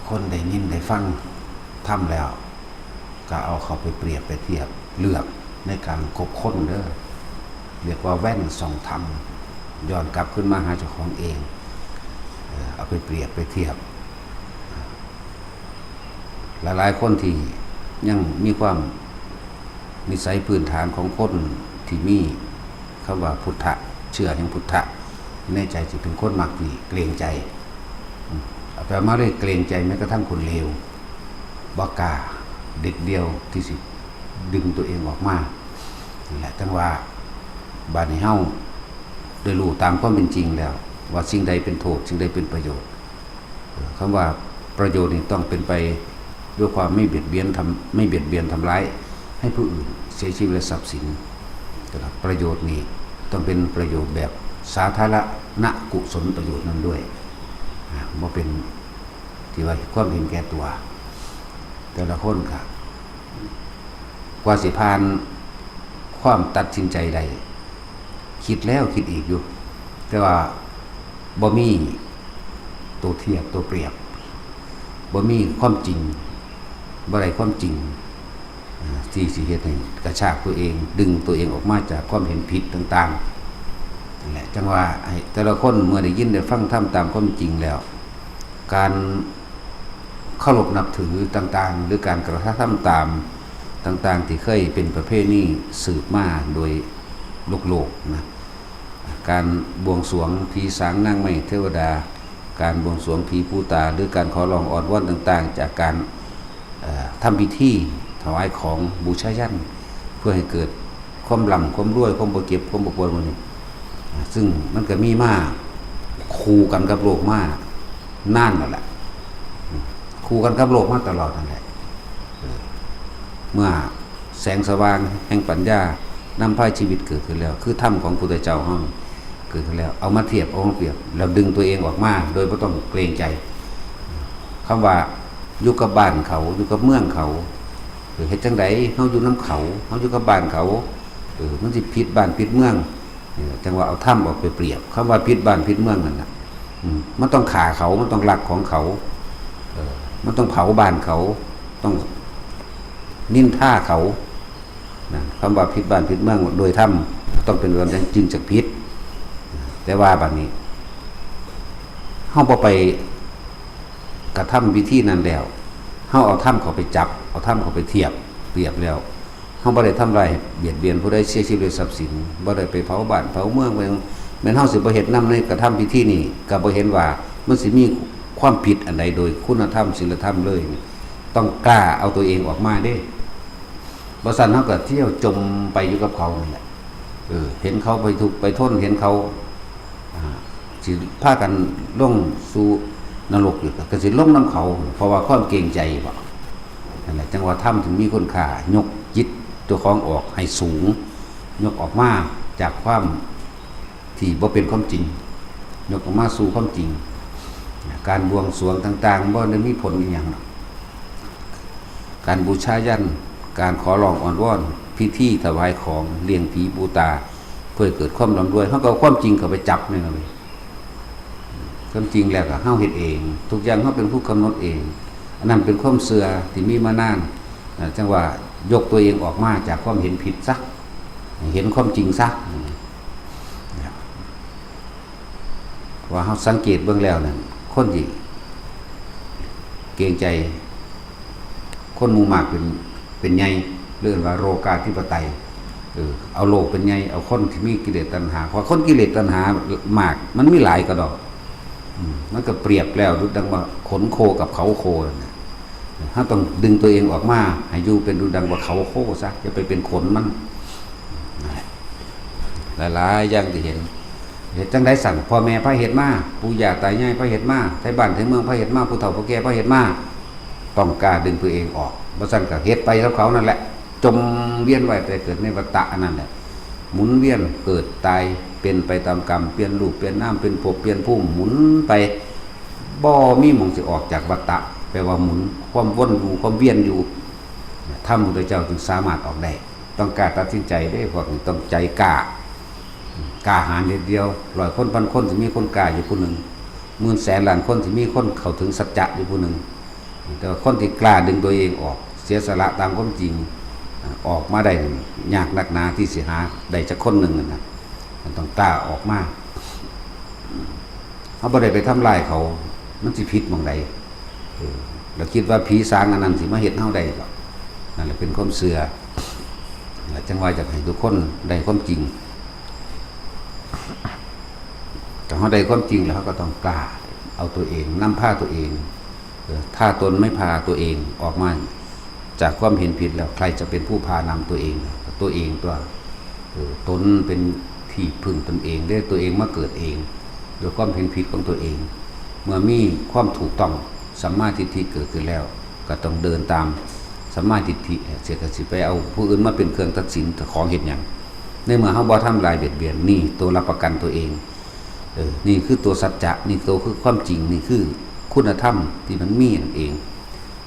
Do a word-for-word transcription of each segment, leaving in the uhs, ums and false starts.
คนได้ยินได้ฟังธรรมแล้ว ก็เอาเข้าไปเปรียบไปเทียบเลือกในการคบคนเด้อ เรียกว่าแว่นส่องธรรม ย้อนกลับขึ้นมาหาเจ้าของเอง เออ เอาไปเปรียบไปเทียบ หลายๆคนที่ยังมีความนิสัยพื้นฐานของคนที่มีคำว่าพุทธะ เชื่อแห่งพุทธะ ในใจสิเป็นคนมักที่เกรงใจ อืม เอาไปเอามาเลยเกรงใจแม้กระทั่งคนเลว บ่กล้าเด็ดเดี่ยวที่สิดึงตัวเองออกมา นั่นแหละ จังว่าบาดนี้เฮาได้รู้ตามความเป็นจริงแล้ว ว่าสิ่งใดเป็นโทษ สิ่งใดเป็นประโยชน์ เอ่อ คำว่าประโยชน์นี่ต้องเป็นไปด้วยความไม่เบียดเบียนทำ ไม่เบียดเบียนทำร้ายให้ผู้อื่นเสียชีวิตและทรัพย์สินนะครับ ประโยชน์นี่ต้องเป็นประโยชน์แบบสาธารณกุศลประโยชน์นั้นด้วย อ่า บ่เป็นที่ว่าความเห็นแก่ตัว แต่ละคนก็ กว่าสิผ่านความตัดสินใจได้ คิดแล้วคิดอีกอยู่ แต่ว่าบ่มีตัวเทียบตัวเปรียบ บ่มีความจริง บ่ได้ความจริง อ่า ที่สิเฮ็ดให้กระชากตัวเอง ดึงตัวเองออกมาจากความเห็นผิดต่างๆ นั่นแหละ จังว่าให้แต่ละคนเมื่อได้ยินได้ฟังธรรมตามความจริงแล้ว การเคารพนับถือต่างๆ หรือการกระทำตามต่างๆ ที่เคยเป็นประเพณีสืบมาโดยโลกๆ นะ การบวงสรวงผีสางนางไม้เทวดา การบวงสรวงผีปู่ตา หรือการขอร้องอ้อนวอนต่างๆ จากการ เอ่อ ทำพิธีถวายของบูชายัญ เพื่อให้เกิดความร่ำความรวย ความบ่เจ็บ ความบ่ป่วยหมดนี่ อ่า ซึ่งมันก็มีมาคู่กันกับโลกมานานแล้วแหละ คู่กันกับโลกมาตลอดนั่นแหละ เออ เมื่อแสงสว่างแห่งปัญญานำพาชีวิตเกิดขึ้นแล้ว คือธรรมของพุทธเจ้าเฮาเกิดขึ้นแล้ว เอามาเทียบ เอามาเปรียบ แล้วดึงตัวเองออกมาโดยบ่ต้องเกรงใจ คำว่าอยู่กับบ้านเขา อยู่กับเมืองเขา เออ เฮ็ดจั่งใด เฮาอยู่นำเขา เฮาอยู่กับบ้านเขา เออ มันสิผิดบ้านผิดเมือง นี่แหละ จั่งว่าเอาธรรมออกไปเปรียบ คำว่าผิดบ้านผิดเมืองนั่นน่ะ อืม มันต้องฆ่าเขา มันต้องลักของเขา เออ มันต้องเผาบ้านเขา ต้องนินทาเขา นะ คำว่าผิดบ้านผิดเมืองโดยธรรม ต้องเป็นแบบนั้นจึงจะผิด แต่ว่าบัดนี้ เฮาบ่ไปกระทำวิธีนั้นแล้ว เฮาเอาธรรมเข้าไปจับ เอาธรรมเข้าไปเทียบเปรียบแล้ว เฮาบ่ได้ทำร้ายเบียดเบียนผู้ใดเสียชีวิตหรือทรัพย์สิน บ่ได้ไปเผาบ้านเผาเมือง แม่น แม่นเฮาสิบ่เฮ็ดนำในกระทำพิธีนี้ ก็บ่เห็นว่ามันสิมีความผิดอันใดโดยคุณธรรมศีลธรรมเลย ต้องกล้าเอาตัวเองออกมาเด้ บ่ซั้นเฮาก็เที่ยวจมไปอยู่กับเขานั่นแหละ เออ เห็นเขาไปทุกข์ไปทน เห็นเขา อ่า สิพากันลงสู่นรกอยู่ ก็สิลงนำเขา เพราะว่าความเกรงใจบ่ นั่นแหละ จั่งว่าธรรมถึงมีคุณค่า ยกจิตเจ้าของออกให้สูง ยกออกมาจากความที่บ่เป็นความจริง ยกออกมาสู่ความจริง การบวงสรวงต่างๆ บ่ได้มีผลอีหยังหรอก การบูชายัญ การขอร้องอ้อนวอน พิธีถวายของ เลี้ยงผีปูตา เพื่อให้เกิดความร่ำรวย เฮาก็เอาความจริงเข้าไปจับแม่นบ่ ความจริงแล้วก็เฮาเฮ็ดเอง ทุกอย่างเฮาเป็นผู้กำหนดเอง อันนั้นเป็นความเชื่อที่มีมานาน อ่า จั่งว่ายกตัวเองออกมาจากความเห็นผิดซะ เห็นความจริงซะ ว่าเฮาสังเกตเบิ่งแล้วนั่น คนที่เกรงใจ คนหมู่มากเป็น เป็นใหญ่ เรียกว่าโลกาธิปไตย เออ เอาโลกเป็นใหญ่ เอาคนที่มีกิเลสตัณหา เพราะคนกิเลสตัณหามาก มันมีหลายกระดอก อืม มันก็เปรียบแล้วดุจดังว่าขนโคกับเขาโคนั่นน่ะ เฮาต้องดึงตัวเองออกมา ให้อยู่เป็นดุจดังว่าเขาโคซะ อย่าไปเป็นขนมัน นั่นแหละ หลายๆอย่างที่เห็น เฮ็ดจั่งใดสั่น พ่อแม่พาเฮ็ดมา ปู่ย่าตายายพาเฮ็ดมา ไทบ้านไทเมืองพาเฮ็ดมา ผู้เฒ่าผู้แก่พาเฮ็ดมา ต้องกล้าดึงตัวเองออก บ่ซั้นก็เฮ็ดไปกับเขานั่นแหละ จมเวียนว่ายตายเกิดในวัฏฏะอันนั้นแหละ หมุนเวียนเกิดตาย เป็นไปตามกรรม เปลี่ยนรูปเปลี่ยนนาม เป็นภพเปลี่ยนภูมิ หมุนไป บ่มีหม่องสิออกจากวัฏฏะ แปลว่าหมุน ความวนอยู่ ความเวียนอยู่ ธรรมพุทธเจ้าจึงสามารถออกได้ ต้องกล้าตัดสินใจเด้ พวกนี้ต้องใจกล้า กล้าหาญเด็ดเดี่ยว ร้อยคนพันคนสิมีคนกล้าอยู่ผู้หนึ่ง หมื่นแสนล้านคนสิมีคนเข้าถึงสัจจะอยู่ผู้หนึ่ง แต่ว่าคนที่กล้าดึงตัวเองออก เสียสละตามความจริง อ่า ออกมาได้นี่ยากนักหนาที่สิหาได้จักคนหนึ่งนั่นนะ มันต้องกล้าออกมา เฮาบ่ได้ไปทำร้ายเขา มันสิผิดหม่องใด เออ แล้วคิดว่าผีสางอันนั้นสิมาเฮ็ดเฮาได้บ่ นั่นแหละเป็นความเชื่อ จั่งว่าอยากให้ทุกคนได้ความจริง ถ้าเฮาได้ความจริงแล้วเฮาก็ต้องกล้าเอาตัวเอง นำพาตัวเอง เออ ถ้าตนไม่พาตัวเองออกมาจากความเห็นผิดแล้ว ใครจะเป็นผู้พานำตัวเอง ตัวเองตัว เออ ตนเป็นที่พึ่งตนเองเด้ ตัวเองมาเกิดเอง โดยความเห็นผิดของตัวเอง เมื่อมีความถูกต้องสัมมาทิฏฐิเกิดขึ้นแล้ว ก็ต้องเดินตามสัมมาทิฏฐิ เสียก็สิไปเอาผู้อื่นมาเป็นเครื่องตัดสินของเฮ็ดหยัง ในเมื่อเฮาบ่ทำลายเบียดเบียน นี่ตัวรับประกันตัวเอง เออ นี่คือตัวสัจจะ นี่ตัวคือความจริง นี่คือคุณธรรมที่มันมีนั่นเอง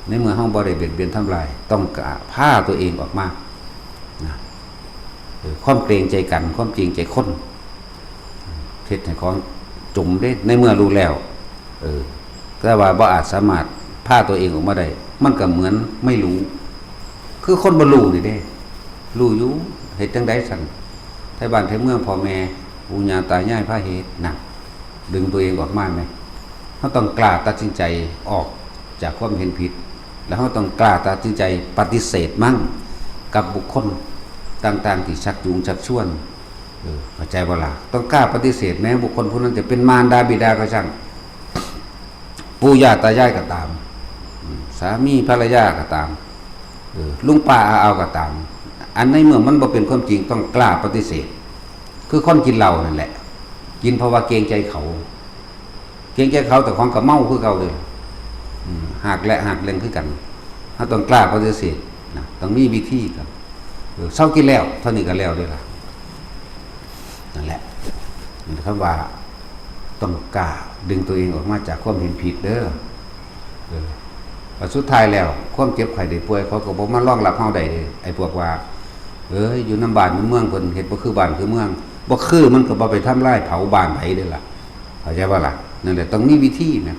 ในเมื่อเฮาบ่ได้เบียดเบียนทำลาย ต้องกล้าพาตัวเองออกมา นะ เออ ความเกรงใจกัน ความเกรงใจคน เฮ็ดให้ของจมเด้ ในเมื่อรู้แล้ว เออ แต่ว่าบ่อาจสามารถพาตัวเองออกมาได้ มันก็เหมือนไม่รู้ คือคนบ่รู้นี่เด้ รู้อยู่ เฮ็ดจั่งใดซั่น ไทบ้านไทเมือง พ่อแม่ ปู่ย่าตายายพาเฮ็ด นั่น ดึงตัวเองออกมาแหม เฮาต้องกล้าตัดสินใจออกจากความเห็นผิด แล้วเฮาต้องกล้าตัดสินใจปฏิเสธมั่ง กับบุคคลต่างๆ ที่ชักจูงชักชวน เออ เข้าใจบ่ล่ะ ต้องกล้าปฏิเสธแม้บุคคลผู้นั้นจะเป็นมารดาบิดาก็ช่าง ปู่ย่าตายายก็ตาม อืม สามีภรรยาก็ตาม เออ ลุงป้าอาอาวก็ตาม อันในเมื่อมันบ่เป็นความจริงต้องกล้าปฏิเสธ คือคนกินเหล้านั่นแหละ กินเพราะว่าเกรงใจเขา เกรงใจเขาแต่ของก็เมาคือเก่าเลย อืม หากและหากแหล่งคือกัน เฮาต้องกล้าปฏิเสธนะ ต้องมีวิธีครับ เออ เซากินแล้ว เท่านี้ก็แล้วเด้ล่ะ นั่นแหละ คำว่าต้องกล้าดึงตัวเองออกมาจากความเห็นผิดเด้อ เออ แล้วสุดท้ายแล้ว ความเจ็บไข้ได้ป่วยเขาก็บ่มารองรับเฮาได้เด้ ไอ้พวกว่า เอ้ย อยู่นำบ้านนำเมืองเพิ่นเฮ็ดบ่คือบ้านคือเมือง บ่คือมันก็บ่ไปทำลายเผาบ้านไผเด้ล่ะ เข้าใจบ่ล่ะ นั่นแหละต้องมีวิธีนะ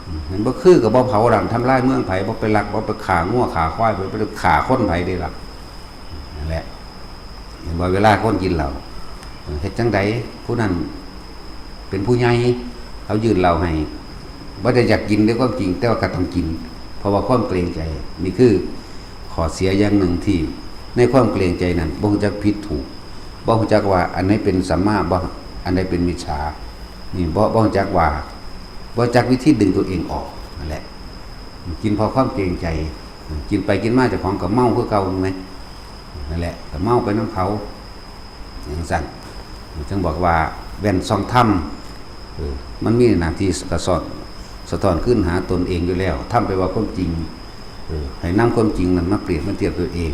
อืม มันบ่คือก็บ่เผาดังทำลายเมืองไผ บ่ไปลัก บ่ไปฆ่างัวฆ่าควาย บ่ไปฆ่าคนไผเด้ล่ะ นั่นแหละ เห็นว่าเวลาคนกินเหล้า เฮ็ดจั่งใด ผู้นั้นเป็นผู้ใหญ่ เขายื่นเหล้าให้ บ่ได้อยากกินในความจริง แต่ว่าก็ต้องกิน เพราะว่าความเกรงใจ นี่คือข้อเสียอย่างหนึ่งที่ในความเกรงใจนั้น บ่รู้จักผิดถูก บ่รู้จักว่าอันไหนเป็นสัมมา บ่ อันใดเป็นมิจฉา นี่บ่ บ่รู้จักว่า บ่รู้จักวิธีดึงตัวเองออก นั่นแหละ กินเพราะความเกรงใจ กินไปกินมาเจ้าของก็เมาคือเก่า แม่นไหม นั่นแหละ ก็เมาไปนำเขา จั่งซั้น จั่งบอกว่าแว่นส่องธรรม เออ มันมีหน้าที่กระสอน สะท้อนคืนหาตนเองอยู่แล้ว ธรรมแปลว่าความจริง เออ ให้นำความจริงนั้นมาเปรียบมาเทียบตัวเอง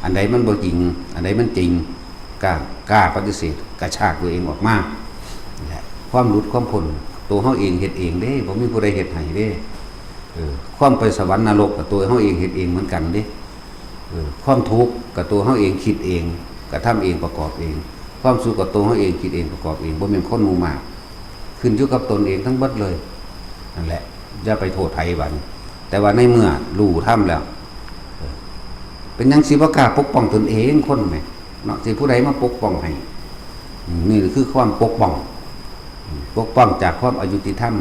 อันใดมันบ่จริง อันใดมันจริง กล้า กล้าปฏิเสธ กระชากตัวเองออกมา นั่นแหละ ความหลุดความพ้น ตัวเฮาเองเฮ็ดเองเด้ บ่มีผู้ใดเฮ็ดให้เด้ เออ ความไปสวรรค์นรกก็ตัวเฮาเองเฮ็ดเองเหมือนกันเด้ เออ ความทุกข์ก็ตัวเฮาเองคิดเอง กระทำเอง ประกอบเอง ความสุขก็ตัวเฮาเองคิดเอง ประกอบเอง บ่แม่นคนหมู่มาก ขึ้นอยู่กับตนเองทั้งเบิดเลย นั่นแหละ อย่าไปโทษไผบัดนี้ แต่ว่าในเมื่อรู้ธรรมแล้ว เออ เป็นหยังสิบ่กล้าปกป้องตนเองคนแหม เนาะ สิผู้ใดมาปกป้องให้ อืม นี่คือความปกป้อง อืม ปกป้องจากความอยุติธรรม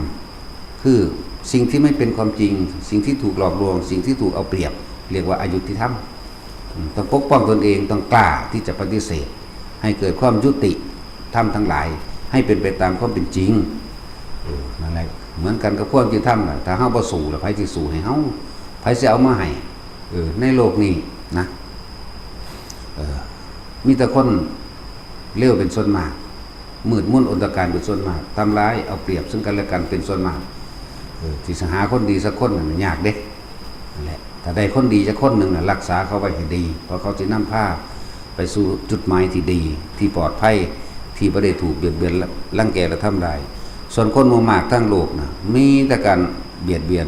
คือสิ่งที่ไม่เป็นความจริง สิ่งที่ถูกหลอกลวง สิ่งที่ถูกเอาเปรียบ เรียกว่าอยุติธรรม อืม ต้องปกป้องตนเอง ต้องกล้าที่จะปฏิเสธ ให้เกิดความยุติธรรมทั้งหลาย ให้เป็นไปตามความเป็นจริง เออ นั่นแหละ เหมือนกันกับความยุติธรรมน่ะ ถ้าเฮาบ่สู้แล้ว ไผสิสู้ให้เฮา ไผสิเอามาให้ เออ ในโลกนี้นะ เออ มีแต่คนเลวเป็นส่วนมาก มืดมนอนตการเป็นส่วนมาก ทำร้ายเอาเปรียบซึ่งกันและกันเป็นส่วนมาก เออ ที่สิหาคนดีสักคนน่ะมันยากเด้ นั่นแหละ ถ้าได้คนดีจักคนหนึ่งน่ะ รักษาเขาไว้ให้ดี เพราะเขาสินำพาไปสู่จุดหมายที่ดี ที่ปลอดภัย ที่บ่ได้ถูกเบียดเบียน รังแกและทำลาย ส่วนคนหมู่มากทั้งโลกน่ะ มีแต่การเบียดเบียน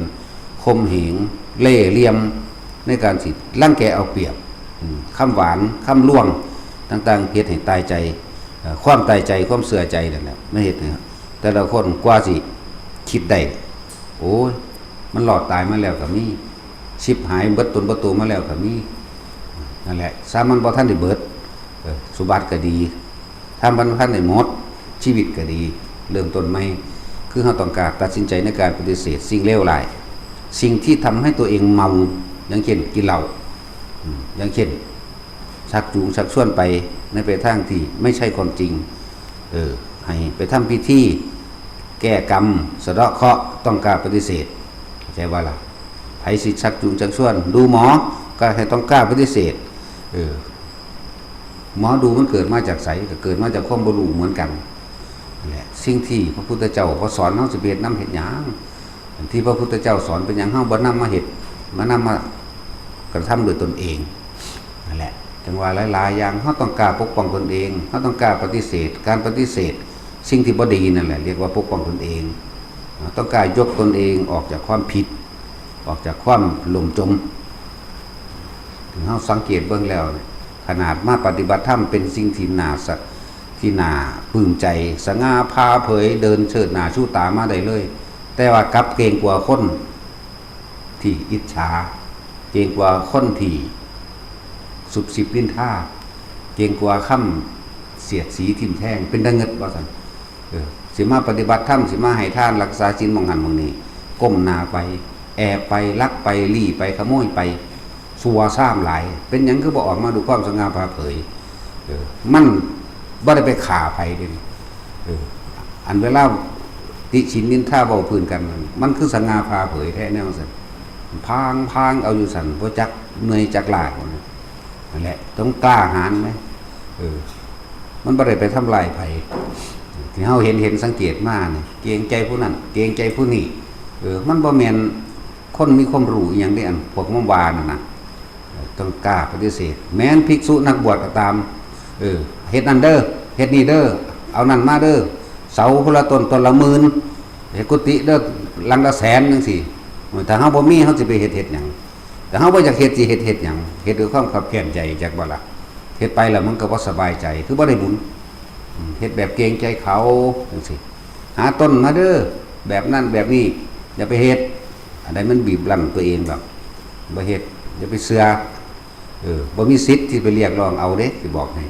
ข่มเหง เล่ห์เหลี่ยม ในการสิรังแกเอาเปรียบ อืม คำหวาน คำลวง ต่างๆ เฮ็ดให้ตายใจ เอ่อ ความตายใจ ความเสื่อใจนั่นแหละ มันเฮ็ดให้แต่ละคนกว่าสิคิดได้ โอ้ย มันรอดตายมาแล้วก็มี ฉิบหายเบิดตนเบิดตัวมาแล้วก็มี นั่นแหละ ถ้ามันบ่ทันได้เบิด เออ สมบัติก็ดี ถ้ามันบ่ทันได้หมด ชีวิตก็ดี เริ่มต้นใหม่ คือเราต้องกล้าตัดสินใจในการปฏิเสธสิ่งเลวร้าย สิ่งที่ทำให้ตัวเองเมา อย่างเช่นกินเหล้า อืม อย่างเช่น ชักจูงชักชวนไปในไปทางที่ไม่ใช่ความจริง เออ ให้ไปทำพิธีแก้กรรม สะเดาะเคราะห์ ต้องกล้าปฏิเสธ เข้าใจบ่ล่ะ ไผสิชักจูงชักชวน ดูหมอ ก็ให้ต้องกล้าปฏิเสธ เออ หมอดูมันเกิดมาจากไส ก็เกิดมาจากความบ่รู้เหมือนกัน นั่นแหละ สิ่งที่พระพุทธเจ้าบ่สอน เราสิไปเฮ็ดนำเฮ็ดหยัง อันที่พระพุทธเจ้าสอนเป็นหยัง เราบ่นำมาเฮ็ด มานำมากระทำด้วยตนเอง นั่นแหละ จั่งว่าหลายๆ อย่าง เราต้องกล้าปกป้องตนเอง เราต้องกล้าปฏิเสธ การปฏิเสธ สิ่งที่บ่ดีนั่นแหละ เรียกว่าปกป้องตนเอง เราต้องกล้ายกตนเองออกจากความผิด ออกจากความล่มจม เราสังเกตเบิ่งแล้วเนี่ย ขนาดมาปฏิบัติธรรมเป็นสิ่งที่น่าสะ ที่น่าปลื้มใจ สง่าผ่าเผย เดินเชิดหน้าชูตามาได้เลย แต่ว่ากลับเกรงกลัวคนที่อิจฉา เกรงกลัวคนที่ซุบซิบนินทา เกรงกลัวคำเสียดสีทิ่มแทง เป็นตาเงิดว่าซั่น เออ สิมาปฏิบัติธรรม สิมาให้ทาน รักษาศีลหม่องหั้นหม่องนี้ ก้มหน้าไป แอบไป ลักไป ลี้ไป ขโมยไป ซัวซ้ำหลาย เป็นหยังคือบ่ออกมาดูความสง่าผ่าเผย เออ มันบ่ได้ไปฆ่าไผเด้ เออ อันเวลาติฉินนินทาเว้าพื้นกันนั่น มันคือสง่าผ่าเผยแท้แนวซั่น พางพางเอาอยู่ซั่น บ่จักเหนื่อยจักล้า นั่นแหละ ต้องกล้าหาญไหม เออ มันบ่ได้ไปทำลายไผ ที่เฮาเห็น เห็นสังเกตมานี่ เกรงใจผู้นั้น เกรงใจผู้นี้ เออ มันบ่แม่นคนมีความรู้อีหยังเด้ อันพวกมันว่านั่นน่ะ เออ ต้องกล้าปฏิเสธ แม้นภิกษุนักบวชก็ตาม เออ เฮ็ดนั่นเด้อ เฮ็ดนี่เด้อ เอานั่นมาเด้อ เสาคนละต้น ต้นละหมื่น เฮ็ดกุฏิเด้อ หลังละแสนจังซี้ ถ้าเฮาบ่มี เฮาสิไปเฮ็ด เฮ็ดหยัง แต่เฮาบ่อยากเฮ็ด สิเฮ็ด เฮ็ดหยัง เฮ็ดด้วยความคับแค้นใจ จักบ่ล่ะ เฮ็ดไปแล้วมันก็บ่สบายใจ คือบ่ได้บุญ อืม เฮ็ดแบบเกรงใจเขาจังซี้ หาต้นมาเด้อ แบบนั้นแบบนี้ อย่าไปเฮ็ด อันใดมันบีบรั้งตัวเองดอก บ่เฮ็ด อย่าไปเชื่อ เออ บ่มีสิทธิ์ที่ไปเรียกร้องเอาเด้ สิบอกให้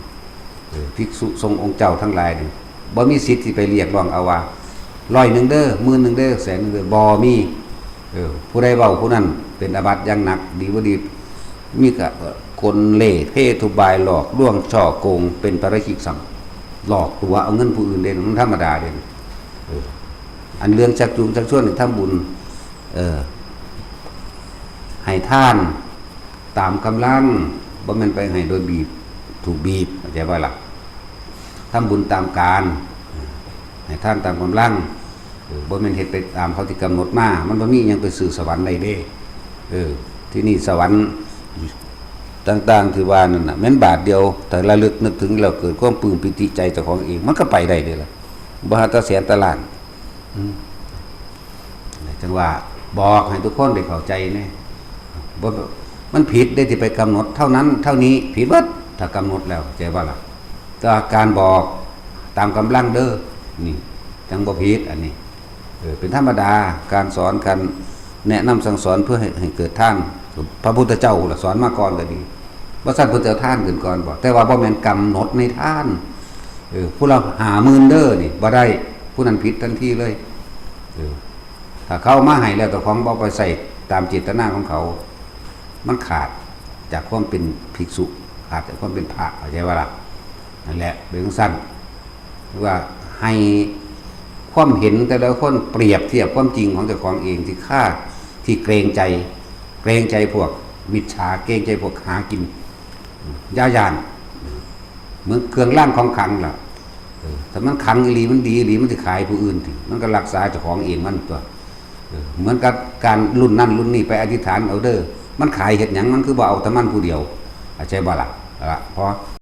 เออ ภิกษุสงฆ์องค์เจ้าทั้งหลายนี่ บ่มีสิทธิ์ที่ไปเรียกร้องเอาว่า ร้อยหนึ่งเด้อ หมื่นหนึ่งเด้อ แสนหนึ่งเด้อ บ่มี เออ ผู้ใดเว้าผู้นั้นเป็นอาบัติอย่างหนัก ดีบ่ดี มีกะ เอ่อ คนเล่ห์เพทุบาย หลอกลวงฉ้อโกง เป็นปาราชิกซ้ำ หลอกตั๋วเอาเงินผู้อื่นเด้ มันธรรมดาเด้ เออ อันเรื่องชักจูงชักชวนให้ทำบุญ เออ ให้ทานตามกำลัง บ่แม่นไปให้โดยบีบ ถูกบีบ เข้าใจบ่ล่ะ ทำบุญตามกาล ให้ทานตามกำลัง เออ บ่แม่นเฮ็ดไปตามเขาที่กำหนดมา มันบ่มีหยังไปซื้อสวรรค์ได้เด้ เออ ที่นี่สวรรค์ต่างๆ ที่ว่านั่นน่ะ แม่นบาทเดียว แต่ระลึกนึกถึงแล้วเกิดความปลื้มปีติใจเจ้าของเอง มันก็ไปได้เด้ล่ะ บ่หาแต่แสนแต่ล้าน อืม จั่งว่าบอกให้ทุกคนได้เข้าใจแน่ บ่ มันผิดเด้ที่ไปกำหนดเท่านั้นเท่านี้ ผิดเบิด ถ้ากำหนดแล้ว เข้าใจบ่ล่ะ แต่ว่าการบอกตามกำลังเด้อ นี่ จั่งบ่ผิด อันนี้ เออ เป็นธรรมดา การสอน การแนะนำสั่งสอนเพื่อให้ ให้เกิดทาน พระพุทธเจ้าล่ะสอนมาก่อนก็ดี บ่ซั่นเพิ่นจะเอาทานขึ้นก่อนบ่ แต่ว่าบ่แม่นกำหนดในทาน เออ ผู้ละห้าหมื่นเด้อนี่ บ่ได้ ผู้นั้นผิดทันทีเลย เออ ถ้าเขาเอามาให้แล้ว เจ้าของบ่ไปใส่ตามเจตนาของเขา มันขาดจากความเป็นภิกษุ ขาดจากความเป็นพระ เข้าใจบ่ล่ะ นั่นแหละ เป็นจั่งซั้น ว่าให้ความเห็นแต่ละคนเปรียบเทียบความจริงของเจ้าของเองที่ค่า ที่เกรงใจ เกรงใจพวกมิจฉา เกรงใจพวกหากิน อย่าย้าน เหมือนเครื่องรางของขลังล่ะ เออ ถ้ามันขลังอีหลี มันดีอีหลี มันสิขายผู้อื่นติ มันก็รักษาเจ้าของเองมันตัว เออ เหมือนกับการรุ่นนั้นรุ่นนี้ไปอธิษฐานเอาเด้อ มันขายเฮ็ดหยัง มันคือบ่เอาแต่มันผู้เดียว เข้าใจบ่ล่ะ เอาละ พอ